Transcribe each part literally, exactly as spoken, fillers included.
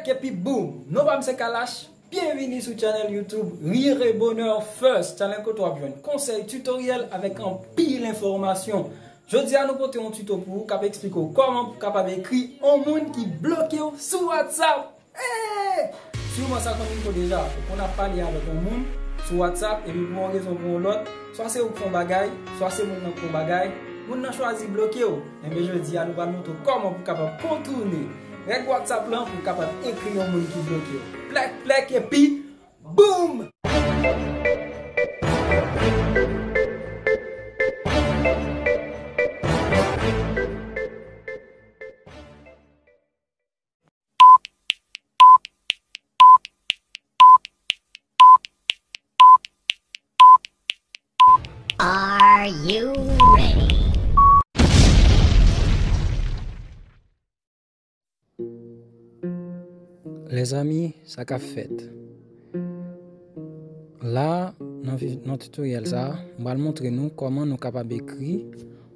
Epi boom! Non pa m se Kalash, byenvini sou channel YouTube Rire Bonheur First, channel kote w ap jwenn konsèy, tutoriel avèk anpil enfòmasyon. Jodi a nou pote yon tuto pou ou k ap eksplike w kòman pou w kapab ekri yon moun ki bloke w sou WhatsApp. Hey! Siman sa konn rive w deja, ou konn ap pale avèk yon moun sou WhatsApp epi pou yon rezon pou yon lòt, swa se ou k fè yon bagay, swa se moun nan k fè yon bagay, moun nan chwazi bloke w. Enben jodi a nou pral montre w kòman pou w kapab kontoune règ WhatsApp lan pou w kapab ekri yon moun ki bloke w. Plèk plèk epi boum! Are you ready? Lèzanmi, sa k ap fèt? La, nan vi-, nan tutoriel sa, m pral montre nou kòman nou kapab ekri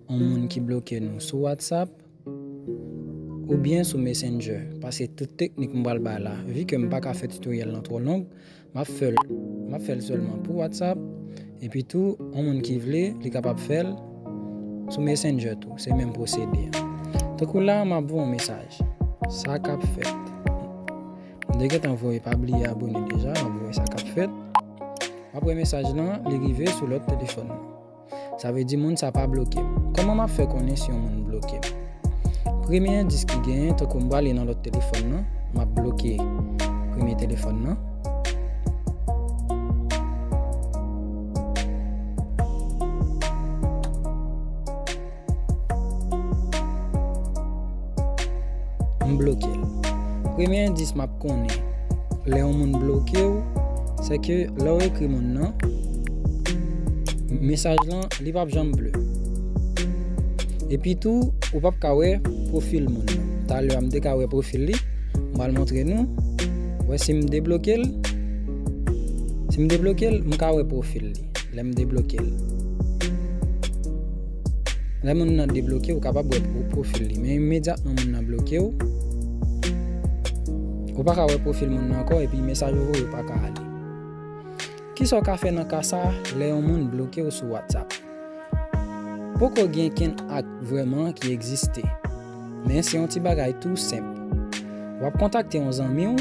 yon moun ki bloke nou sou WhatsApp oubyen sou Messenger. Paske tout teknik m pral bay la, vi ke m pa ka fè tutoriel lan twò long, m ap fè l, m ap fè l sèlman pou WhatsApp. Epi tou, yon moun ki vle, li kapab fè l sou Messenger tou. Se menm pwosedi a. Tankou la, m ap voye yon mesaj. Sa k ap fèt? M te gentan voye, pa bliye abone deja, m ap voye sa k ap fèt. M ap wè mesaj lan, li rive sou lòt telefòn nan. Sa vle di moun sa pa bloke m. Kòman m ap fè konnen si yon moun bloke m? Premye endis ki genyen, tankou m prale nan lòt telefòn nan, m ap bloke premye telefòn nan. M bloke l. Premye endis m ap konnen lè yon moun bloke w, se ke lè w ekri moun nan, mesaj lan, li p ap janm ble. Epi tou, ou p ap ka wè pwofil moun nan. Talè a m te ka wè pwofil li, m pral montre nou. Wè si m debloke l. Si m debloke l, m ka wè pwofil li. Lè m debloke l. Lè moun nan debloke, ou kapab wè pwo-, pwofil li. Men imedyatman moun nan bloke w, ou pa ka wè pwofil moun nan ankò, epi mesaj ou voye pa ka ale. Kisa w ka fè nan ka sa a, lè yon moun bloke w sou WhatsApp? Poko gen kenn ak vrèman ki egziste. Men se yon ti bagay tou senp. W ap kontakte yon zanmi w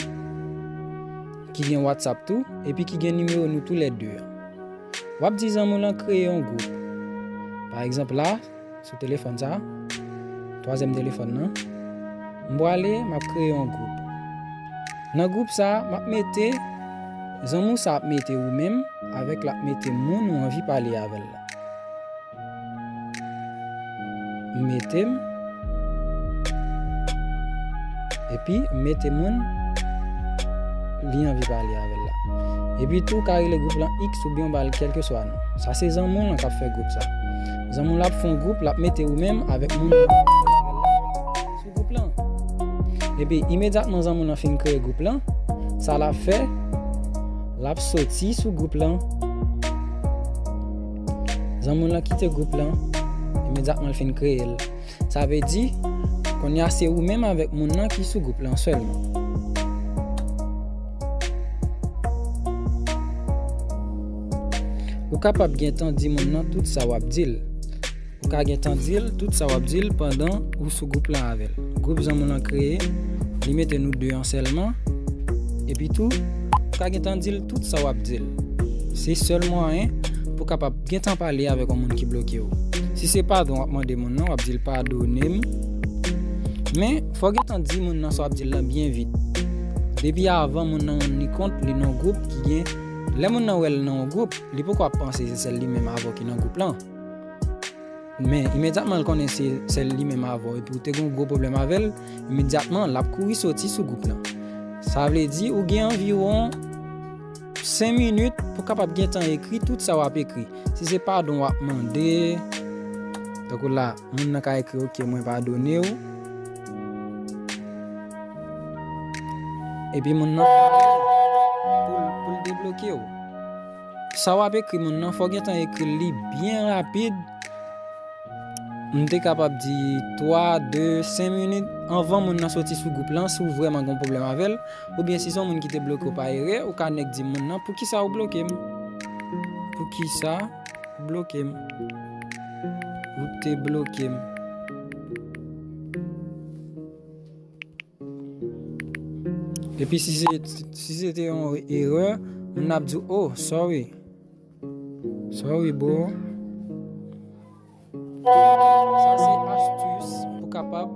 ki gen WhatsApp tou, epi ki gen nimewo nou toulède an. W ap di zanmi w lan kreye yon gwoup. Pa egzanp la, sou telefòn sa, twazyèm telefòn nan, m prale, m ap kreye yon gwoup. Nan gwoup sa, m ap mete, zanmi w sa ap mete ou menm, avèk l ap mete moun ou anvi pale avè l la. M mete m. Epi, m mete moun li anvi pale avè l la. Epi tou, w ka rele gwoup lan X oubyen w ba l kèlkeswa non. Sa se zanmi w lan k ap fè gwoup sa. Zanmi w lan ap fè yon gwoup, l ap mete ou menm avèk moun sou gwoup lan. Epi, imedyatman zanmi w lan fin kreye gwoup lan, sa l ap fè, l ap soti sou gwoup lan. Zanmi w lan kite gwoup lan, imedyatman l fin kreye l. Sa vle di, kounye a se ou menm avèk moun nan ki sou gwoup lan sèlman. Ou kapab gentan di moun nan tout sa w ap di l. Ou ka gentan di l tout sa w ap di l pandan ou sou gwoup lan avè l. Gwoup zanmi w lan kreye, li mete nou de an sèlman. Epi tou, ou ka gentan di l tout sa w ap di l. Se sèl mwayen pou w kapab gentan pale avèk yon moun ki bloke w. Si se padon w ap mande moun nan, w ap di l padone m. Men, fò w gentan di moun nan sa w ap di l lan byen vit. Depi avan moun nan rann li kont li nan yon gwoup ki gen, lè moun nan wè l nan yon gwoup, li poko ap panse se sèl li menm avè w ki nan gwoup lan. Men, imedyatman l konnen se sèl li menm avè w, epi w te gen yon gwo pwoblèm avè l, imedyatman l ap kouri soti sou gwoup lan. Sa vle di, ou gen anviwon senk minit pou w kapab gentan ekri tout sa w ap ekri. Si se padon w ap mande, tankou la, moun nan ka ekri, "Ok, mwen padone w." Epi moun nan pou l, pou l debloke w. Sa w ap ekri moun nan, fò w gentan ekri l li byen rapid. M te kapab di twa, de, senk minit anvan moun nan soti sou gwoup lan, si w vrèman gen yon pwoblèm avè l, oubyen si se yon moun ki te bloke w pa erè, ou ka nèk di moun nan, "Poukisa ou bloke m? Poukisa ou bloke m? Ou te bloke m." Epi si se, si se te yon erè, moun nan ap di w, "Oh, sorry. Sorry, bro." Sa se astis pou kapab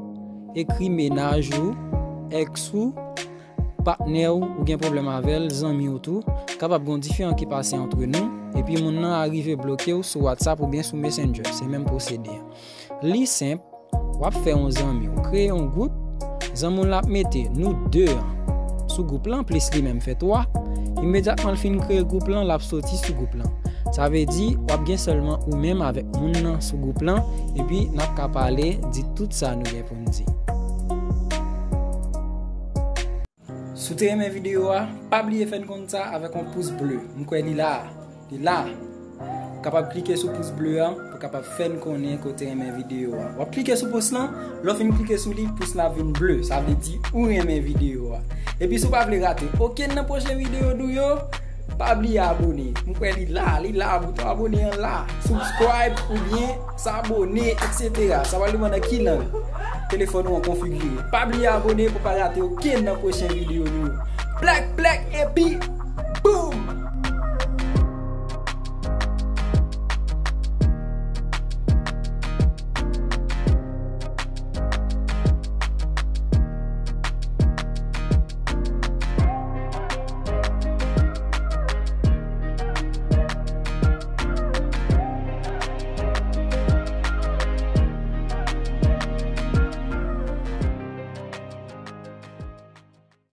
ekri mennaj ou, èks ou, patnè w, ou gen pwoblèm avè l, zanmi w tou. Kapab gen yon diferan ki pase antre nou, epi moun nan arive bloke w sou WhatsApp oubyen sou Messenger. Se menm pwosedi an. Li senp, w ap fè yon zanmi, ou kreye yon gwoup, zanmi w la ap mete nou de an sou gwoup lan, plis li menm fè twa. Imedyatman l fin kreye gwoup lan, l ap soti sou gwoup lan. Sa vle di, w ap gen sèlman ou menm avèk moun nan sou gwoup lan, epi n ap ka pale, di tout sa nou gen pou n di. Si w te renmen videyo a, pa bliye fè n konn sa avèk yon pous ble. M kwè li la. Li la. Ou kapab klike sou pous ble a pou kapab fè n konnen ke w te renmen videyo a. W ap klike sou pous lan, lè w fin klike sou li, pous la vin ble. Sa vle di ou renmen videyo a. Epi si w pa vle rate okenn nan pwochen videyo nou yo, pa bliye abone. M kwè li la, li la, bouton abone an la. Subscribe oubyen s'abonner, et cetera. Sa pral depann nan ki lang telefòn ou an konfigire. Pa bliye abone pou pa rate okenn nan pwochen videyo nou yo. Plèk, plèk, epi boum!